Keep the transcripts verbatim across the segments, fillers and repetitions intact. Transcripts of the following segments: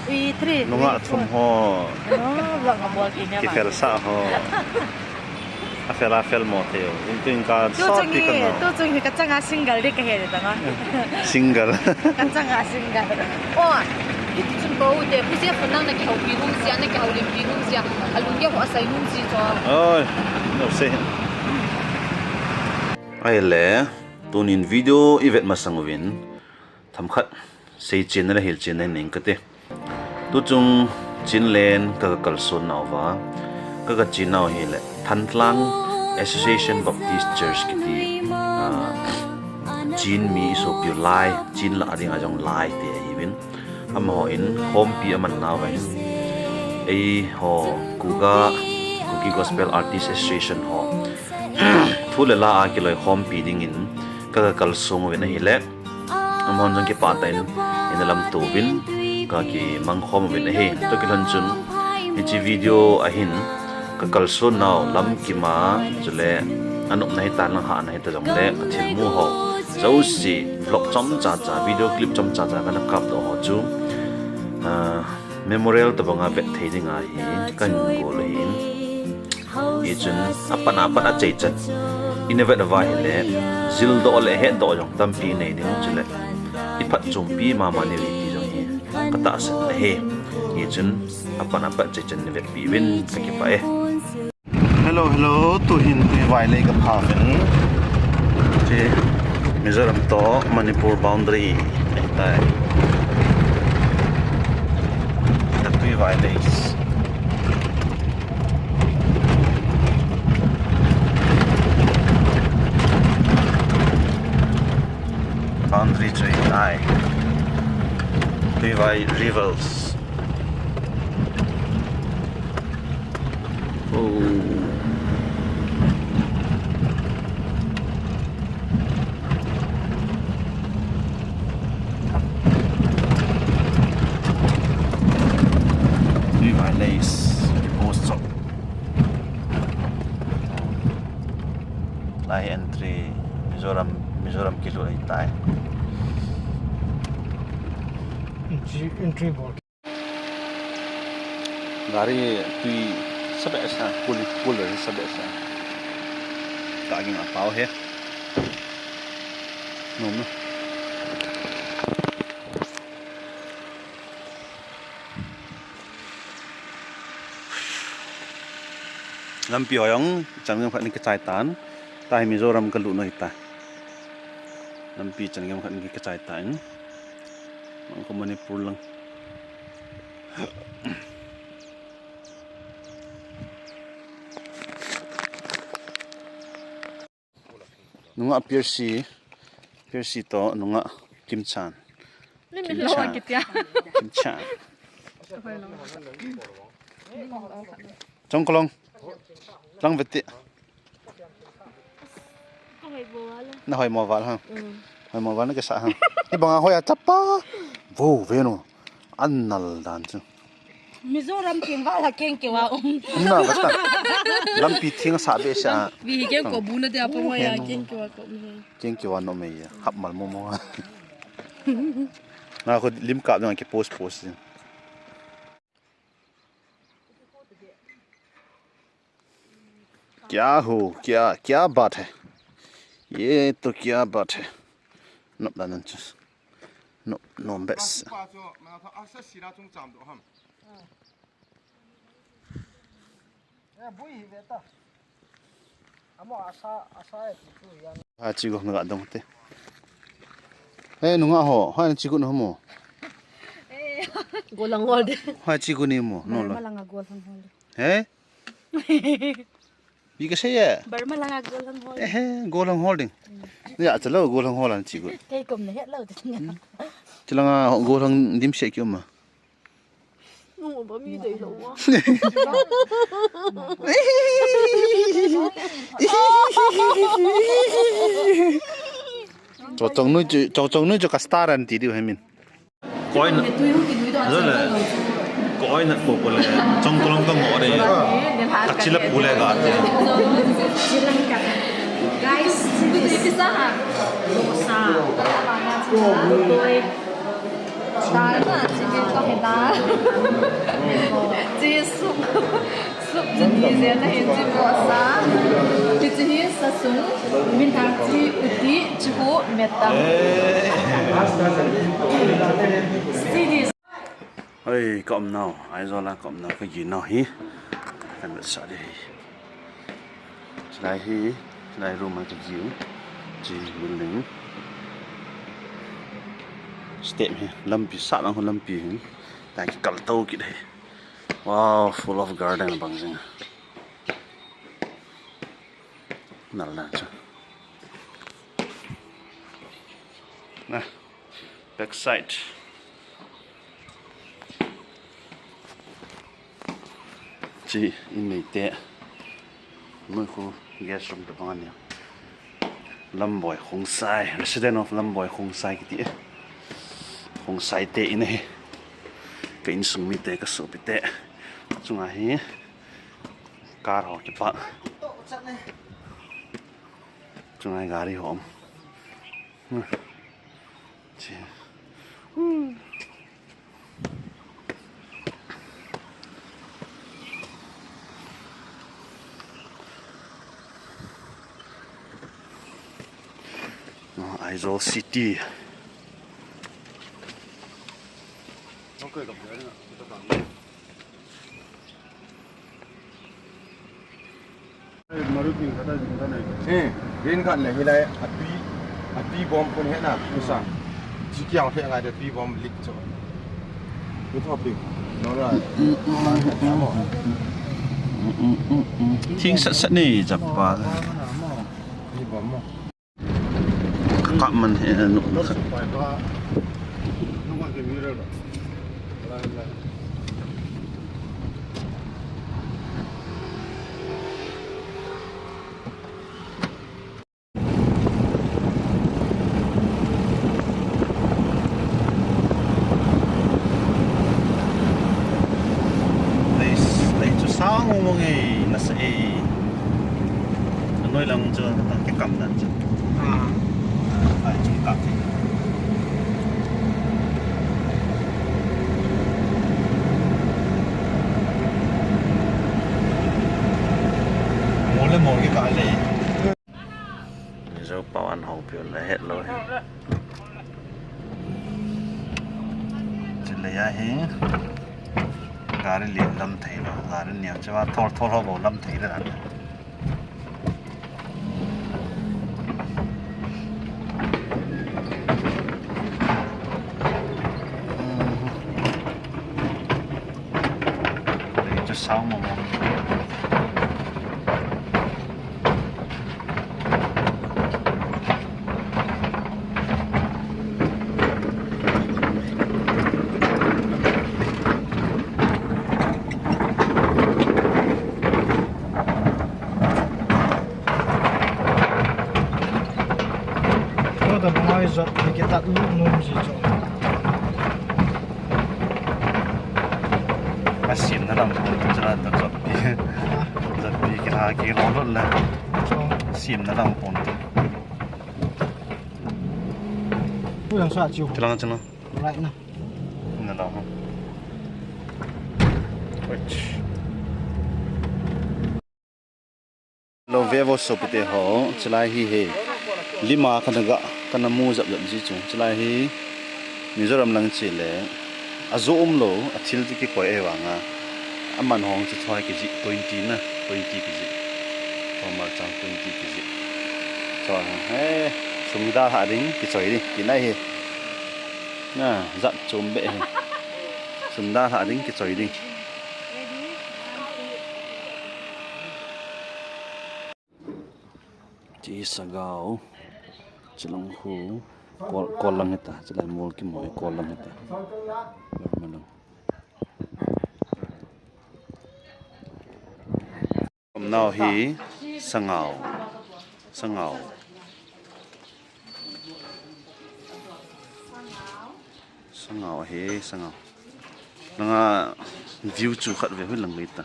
Three, nunga three, thum four ho. Oh, vlog a bol kit ne ma. Kifel sa ho. Afel, afel mo thei u. In tuin ka tu sa chung ti ka hi, no. Tu chung hi ka changa single di ka he de tanga. Single. Ka changa single. Oh, itu chung ko u te, pu sia phun nang na kihoupi nung sia, na kihoulimpi nung sia. Alung ke ho asai nung si cho. Oi, no se. Ahile, tunin video i vet masang uvin. Themkhat, seichen le hilchen nei ing kate. Tuchung Chinland ka, ka kalson nauva, ka, ka che nau hile, Thantlang Association Baptist Church kiti, ah, Chin mi isopiu lai, Chin lah a dinga jong lai te ahiuvin. Amahon khompi aman nauva hin. Eiho, Kuki, Kuki Gospel Artist Association ho. Thu le la a kiloi khompi dingin, ka, ka kalsong uvin ahile. Amahon jong kipah tah in, ina lamto uvin, ka kimang khom uvin ahi. Tua kilhon chun, hiche video a hin, ka kalson nau, lamkim a, chule, anopna hita, lang hahna hita jongle, ka thilmu ho. Jouse, vlog chomcha cha, video clip chomcha cha, kana kapdoh ho chu. Ah, memorial tabanga vet thei dinga hi, kahin gol ahin. Hichun, apat apat achaichan. Ina vet uva hile, jildoh le hetdoh jong tampi nei ding chule. I phatchompi mama nei u ti jong hi, ka tahsan ahi. Hichun, apat apat chaichan nei vetpi uvin ka kipah e. Hello, hello, tuhin Tuivai lei ka pha uvin. Che, Mizoram to Manipur boundary. Ahitai. Tuivai lei. Boundary chu ahitai. Tuivai Rivers. Oh. Tuivai lei. Post shop. Lai entry Mizoram, Mizoram kilut ahitai. Entry, entry bol. Gari tui sabeh sa, kul, kul sabeh sa. Ka ging a pau he. Nom na. Lampi ho jong, chan gam khat in kichai tan. Tahi Mizoram kalut nau hita. Lampi chan gam khat in kichai tan. Mang ko Manipur lang. Nungah Percy, Percy to nungah Kimchan. Kimchan. Kimchan. Chongkolong. Lang vete. Na hoimo val ha. Hoimo val na kisa ha. Hibanga hoi a chapa. Vo venu. Annal dan chu. Mizoram keng val a keng keu a um. Na vata. Lampi thing sa be sa. Vi hi keng ko bu na dia pa mo ya keng keu a ko mi. Keng keu a nom e ya. Hap mal mo mo. Na ko lim kap dang ke post post. क्या हो, क्या, क्या बात है? ये तो क्या बात है? Nop dan nan chu. Nop, nom bes. Ha chi go na ga dong te. He, nungah ho, ha chi go na mo. Golang hol de. Ha chi go ni mo, no lo. Malanga golang hol de. He? Bi ka sei e. Burma langa golang hol. Eh, golang hol ding. Ya, chalo golang hol an chi go. Kei kom na het lo te. Chilanga golang dim se ki um a. Nung ba mi dei lo wa. Cho chong nu chu, cho chong nu chu ka star an ti diu he min. Koi na, zole, koi na ko ko le, chong kolong ka ngo re, ka chila pu le ga te. Guys, this is dosa. Dal na, chicken ka heta. Sung, min thang chi, uti, chihu, metang. Hoi, ka um nau, Aizawl a ka um nau, ka gin nau hi. Kan vet sa di hi. Chilai hi, chilai room a ka gin u. Chi building. Step hi, lampi, sah lang hu lampi hi. Tua kikal to kit hi. Wow, full of garden bang jing. Nal dan chu. Na, back side. Chi in nei te. Noi khu guest room te bang a ni. Lamboi Khongsai, resident of Lamboi Khongsai kiti e. Khongsai te in ahi. Ka insung mite, ka sopite. Chunga hi car ho kipark. Chunga hi gari ho um. Hmm. Chi. Hmm. Ah, Aizawl City. Eh, rin khat le hilai atui, atui bom pun hena, kusa. Jikiang he ngai de tui bom lik cho. Ku thopi. No ra. Thing sat sat ni japa. Ni bom mo. Ka kap man he nu. Lei, lei chu sang mong mong e, nasa e. Anoi lang chu ta kikam dan chu. Ah. Ai chu kap thei. Mol le mol kikah le. Mizo pau an hou piu le het lou hi. Chuleh a hi gari lien lam thei lou, gari neo cheva thol thol ho bou lam thei le dan. Lei chu sao mong mong. Tua ta ngai jot ni kitat lu num ji chu. Asim na lam pon tu chara ta jot pi. Ha? Jot pi kila kilo lo la. Cho. Sim na lam pon tu. Pu yang sa chiu. Chilang chilang. Right na. Na lam ha. Ouch. Lo ve vo sopite ho, chulai hi he. Lima kana ga, kana mu jap jap ji chu. Chulai hi Mizoram lang che le. Ajo um lou, athil ti kikoi e vang a. Aman hong chu thoi kiji, twenty na, twenty kiji. Thoi mal chang twenty kiji. Thoi he, sum da ha ding, kichoi ding, kinai he. Na, jat chom be he. Sum da ha ding, kichoi ding. Chi Sagao, Chilong khu, kol, kol lang hita, chilai mol kimoi kol lang hita. Malang. Nau hi Sangao, Sangao. Sangao ahi, Sangao. Langa view chu khat ve hui lang ta.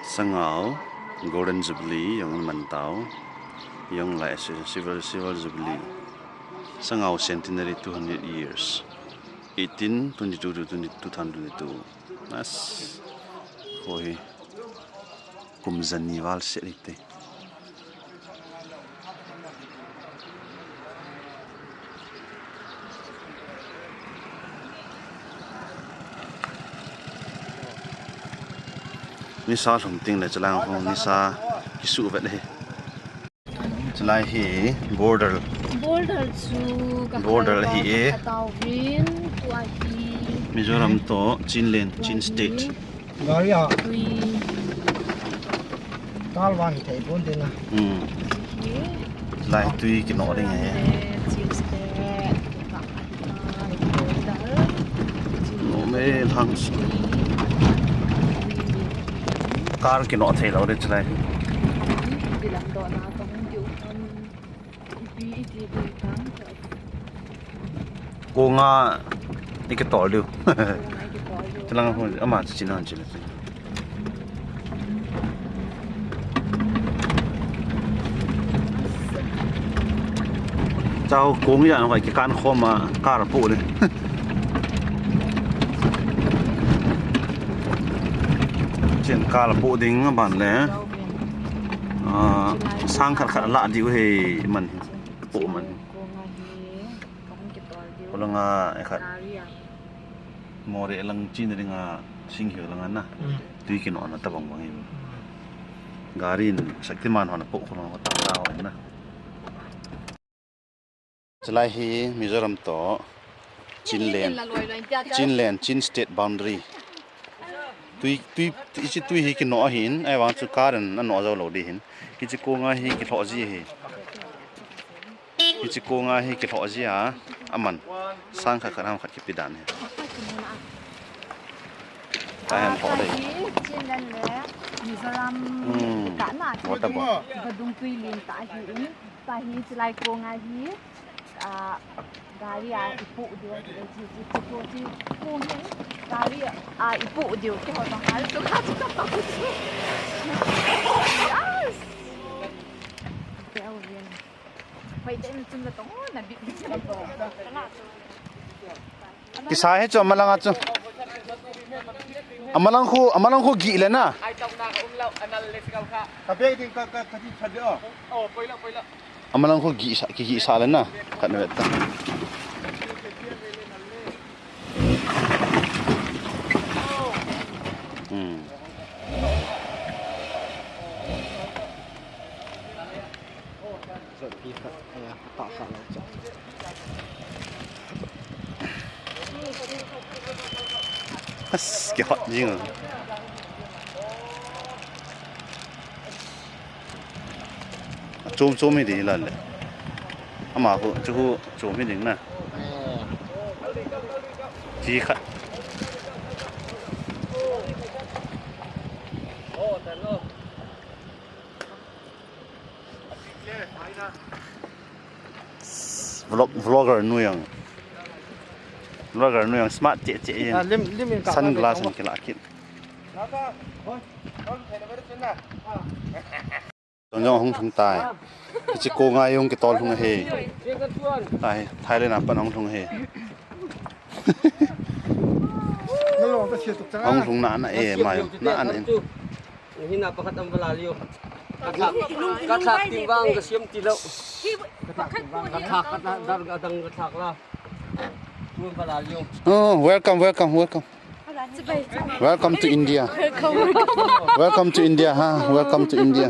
Sangao Golden Jubilee jong man tau. Jong lai silver, silver Jubilee. Sangao Centenary two hundred years. Eighteen twenty-two to twenty, two thousand twenty-two. Mas. Ho hi. Kum jani val se ri te. Nisa lhum ting le chalang hung nisa kisu vet le. Chulai hi border. Border chu ka border hi e. Ka tau vin, tua hi. Mizoram to Chinland, Chin State. Gari a. Tui. Kal vang hi thei pon tin a. Hmm. Hi. Lai tui kino ding e. Chin State. No me lang. Kar kino thei lo de chulai. Konga ikitol diu. Tilang hu ama chu chin han chile. Chau kong ya no kai kikan khoma kar pu le. Chin kar pu ding ban le. Ah, sang khat khat la diu he man. Pu man. Kolanga e khat. More lang chin ringa sing hiu langa na. Hmm. Tui kino na tabang bang hiu. Hmm. Gari in Shaktiman hon po kolanga ta na. Chulai hi Mizoram to Chinland. Chinland, Chin State boundary. Tui, tui, hiche tui hi kino ahin, ahivang chu kar in ano jo lo di hin. Hiche konga hi kilhoh ji hi. Hiche konga hi kilhoh ji a, aman. Sang khat khat ham khat kipe dan hi. Tahen lhoh dei. Chinland le Mizoram. Hmm. Ka na. Water board. Vadung tui len ta hi in. Tua hi chulai konga hi, ah, gari a ipoh diu, chi, chi, chi, chi, kong hi, gari a ipoh diu, keiho tong gari chu ka chu ka pa ku chu. Yes! Te au yen. Hoi te chun la tong na bi. Kisa he chu, amalang a chu. Amalang khu, amalang khu gih le na. Ka bag ding ka, ka, ka ti chat de o. Amalang khu gih sa, kigih sa le na. Khat na vet ta. Hmm. As, kihot jing a. Chom chom hi ding hi la le. Ama khu, chu khu chom hi ding na. Chi khat. Vlog, vlogger nu jong. Vlogger nu jong smart cheh cheh in. Ah, lim, lim in ka sunglass in kila kit. Chon jong hung lhung tai. Hiche konga jong kitol lhung ahi. Tai, Thailand a pat hung lhung ahi. Hung lhung na na e, mai na na e. Hina pakhat am vala liu. Ka thak, ka thak ting vang ka siam ti lo. Ka thak, ka thak, ka thak, dar ka dang ka thak la. Tu am vala liu. Oh, welcome, welcome, welcome. Welcome to India. Welcome, welcome. Welcome to India, ha? Welcome to India.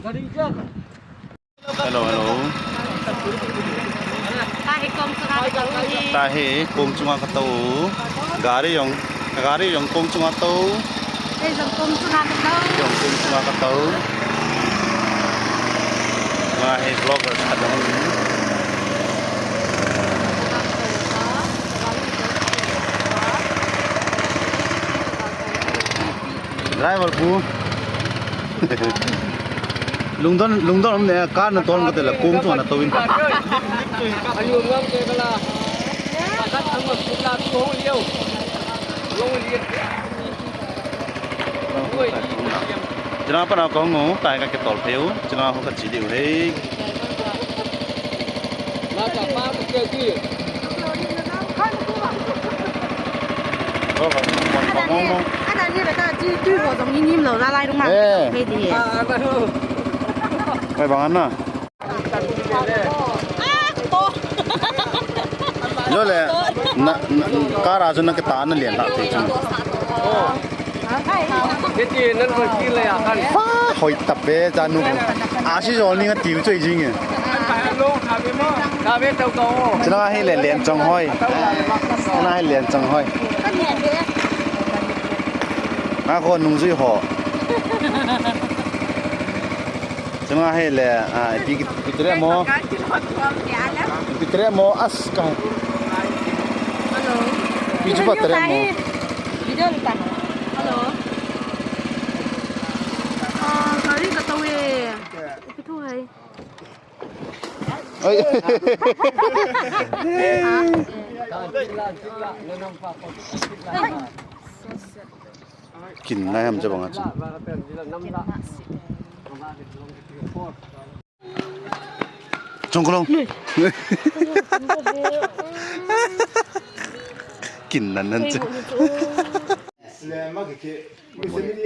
Gari jak. Hello, hello. Tahi kong chunga katou hi. Tahi kong chunga katou. Gari jong, gari jong kong chunga tou. Ei jong kong chunga katou. Jong kong chunga katou. Nga hi vlogger khat jong. Driver pu. Lungdon, lungdon um ne, car na ton ka te la, kong chunga na tou in. Ayu ngam ke kala. Akat ang mas pula ko liu. Long liu. Oi. Chuna pa na ko ngo, tai ka ke tol pheu, chuna ho ka chi liu he. Ma ka pa ko ke ji. Ko ka mo mo. Ni beta chi tui ho jong ni nim lo la lai rung a. Eh. Hei di. Kai bang an na. Jole, na, na, kara chu na kita na lian la te chu. Kiti nan ko ki le ya kan. Fa, hoi tap be cha nu. A si jol ni nga tiu choi jing e. Ka be tau ka o. Chuna hi le len chang hoi. Chuna hi len chang hoi. Nga ko nung jui ho. Chunga hi le, ah, ipi, ipi tre mo. Ipi tre mo, as ka. Hello. Ipi chu pa tre mo. Video ta. Hello. Ah, gari ka tawi. Ipi thu hai. Oi. Kin nai ham chabang a chu. Chong kolong. Kin nan nan chu.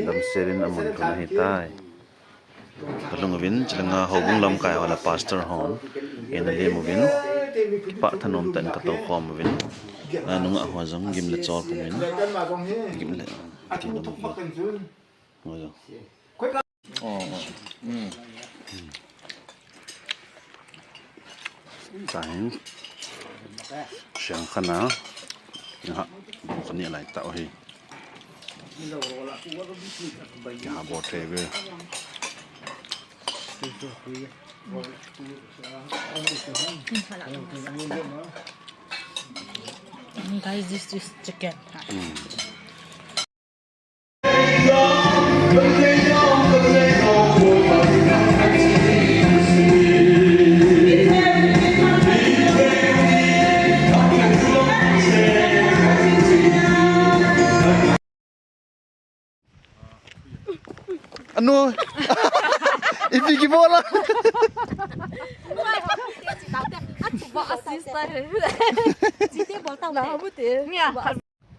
Damselin amon kona hitai. Kalung uvin, chilanga houbung lamkai ho le pastor hon. Ena lem uvin. Kipah thanom tah in katou khom uvin. Anunga ho jong gim le chol uvin. Gim le. Ati na mo. Ngo jong. Oh, oh. Mm. Chahin. Siang khana. Nga. Kani lai ta hi. Kiha bo thei ve. Guys, this is chicken. Mm. Anu. Ipi kibola.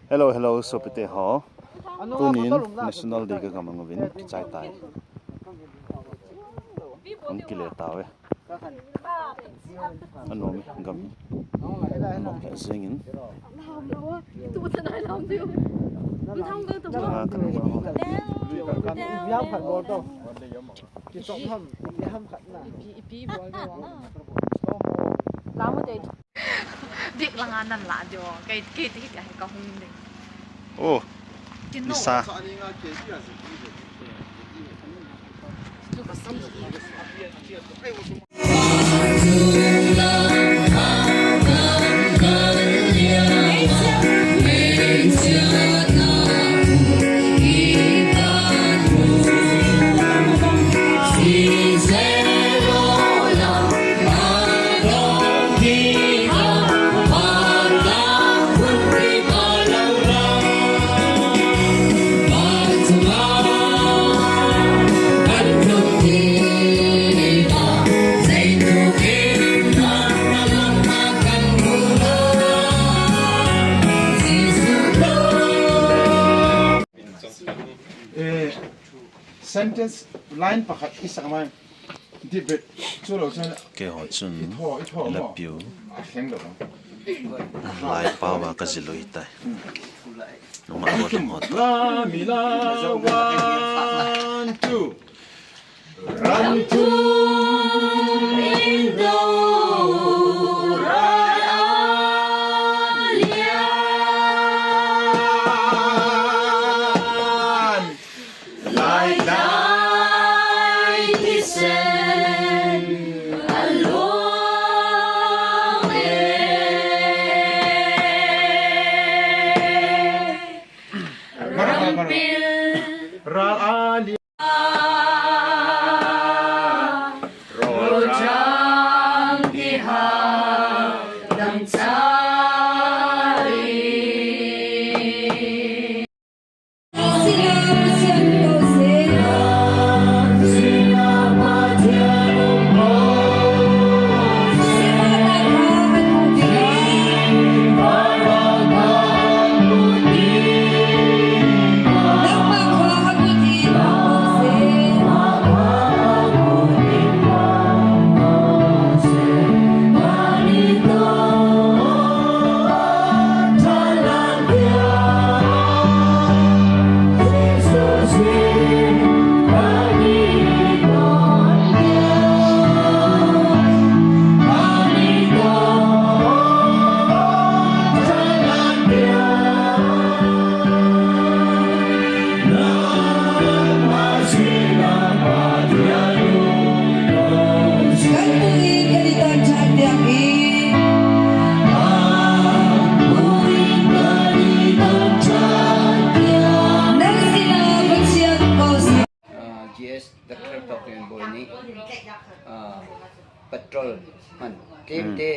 Hello, hello, sopite ho. Tunin National Day ka gam anguvin kichai tai. Ang kile tave. Anom gam. Anom he singin. Nga ka. Dik langa nan la dio. Kei, kei ti ka hung ding. Oh. Nisa. Eh, sentence line pakhat i sak mai. Dibet. Chulo chun. Keiho chun. I tho, i tho. I love you. A thleng lo. Lai pao va ka jilui tai. Numa ro dum hot. La mi la, one, two. Ram tum in do ra alian. Lai dai tisen along e. Rampil. Ral ali. Rojang diha dam chari. Patrol man. Kem te.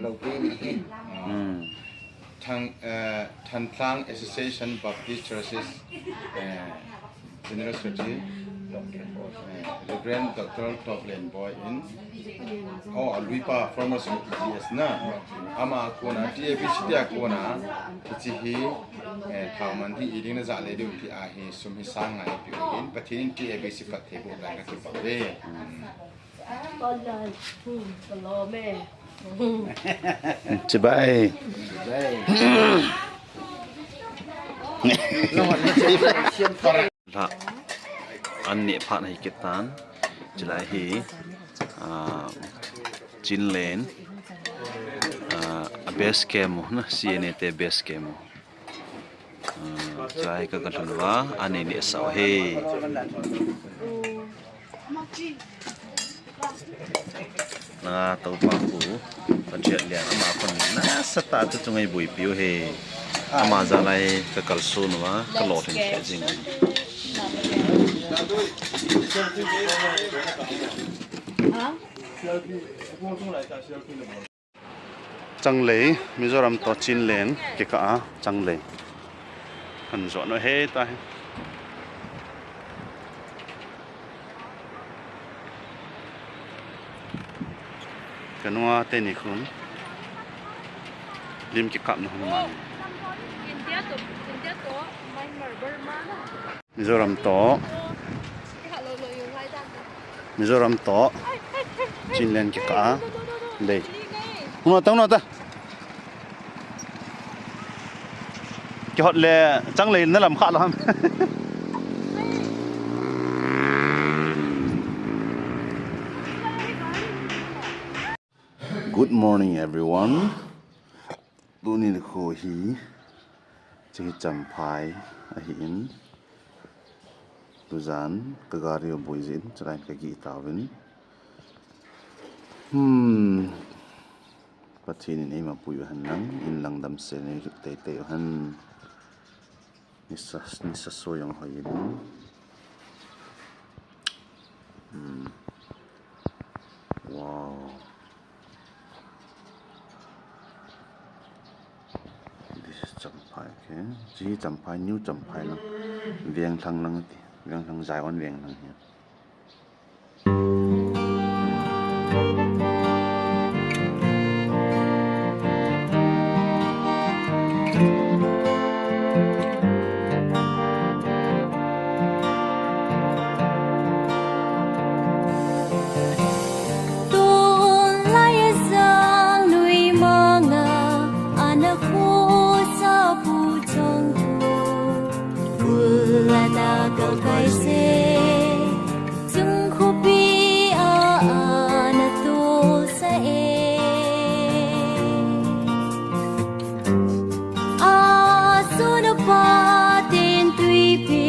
Lo pe ni hi. Hmm. Thang, eh, Thantlang Association Baptist Churches, eh, General Secretary, eh, Reverend Doctor Toplen Boy in, oh, a lui pa, former G S na, ama a kona, T A B C te a kona, hiche hi, eh, thao man hi i ding na ja le diu ti a hi, sum hi sang ngai piu hin, Pathen in T A B C phatthei boh tai kati pah ve. Chibai. La, an neh phat hi kit tan. Chulai hi, ah, Chinland, ah, a base camp u na, C N A te base camp u. Ah, chulai ka, ka lhun uva, ani ni sao he. Na, Toupa khu, Pathen lian ama khun nasatah a tu chunga eiboipi u he. Ama jal a ka kalson uva, ka lolhing khe jing. Changlei, Mizoram toh Chinland kikah a Changlei. Kan jot u ahi tai. Ka nua teni khun lim kikap na hung man. Mizoram toh. Mizoram toh. Chinland kikah a. Lei. Hung ta, hung ta. Kihot le Changlei na lam kha lo ham. Good morning, everyone. Tuni nikho hi, hiche hi Champhai ahin, tujan ka gari aboi jin, chulai ka gih tauvin. Hmm. Pathen in eima pui u hen lang, in lang damsel in eihup teitei u hen. Nisa, nisa so jong hoi in. Hmm. Wow. This is Champhai, okay. Hiche hi Champhai, New Champhai lang. Venglhang lang ati. Venglhang, Zion Venglhang hi. Tun lai a jang nui manga ana khosa pu chang tu. Ul ana kal kai se. Chung khopi a ana tosa e. A suna pa tin tuipi,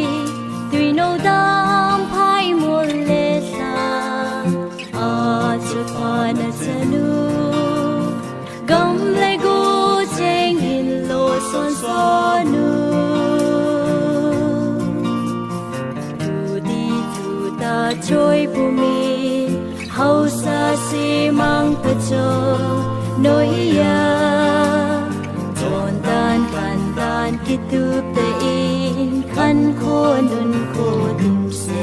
tuinodam phai mol le sa. A chu pa na chanu. Gam le go cheng in lo son son u. Tu di tu ta choi pu mi. Hausa si mang pa cho noi ya. Chon dan kan dan ki tu te in kan ko nun ko ding se.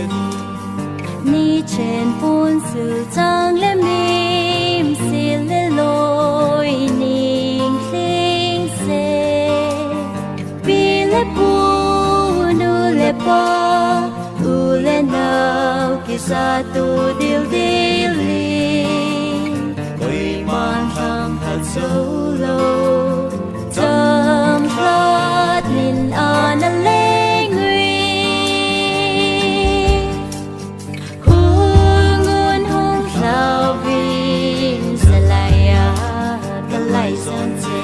Ni chen pun su chang le mim sil le loi ning hling se. Pi le pu nu le pa u le nau kisa tu dil dil li. Koi man thang khat so lo. Cham khat nin ana leng ui. Hung un hung hlauvin, Salai a kalai son che.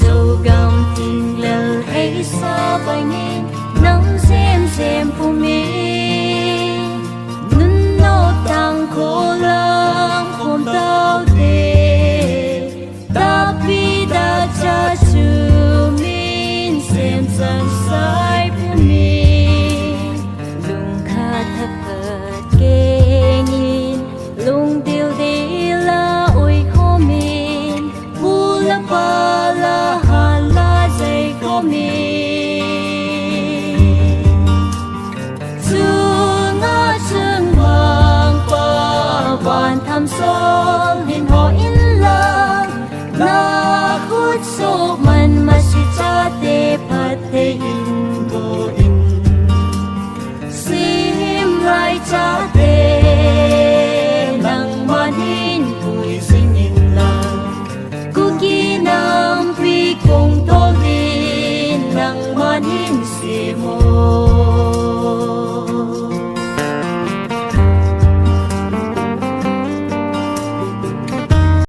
Chogam ting lel hei sa bangin, nam sem sem pumin. Nun nok tang ko lang khom tau te. Tapi da cha chu min sem sang sai pu min. Lung khat tha khat keng in, lung dil dil Pala hala zei komi. Chunga chun mangpa van tham so.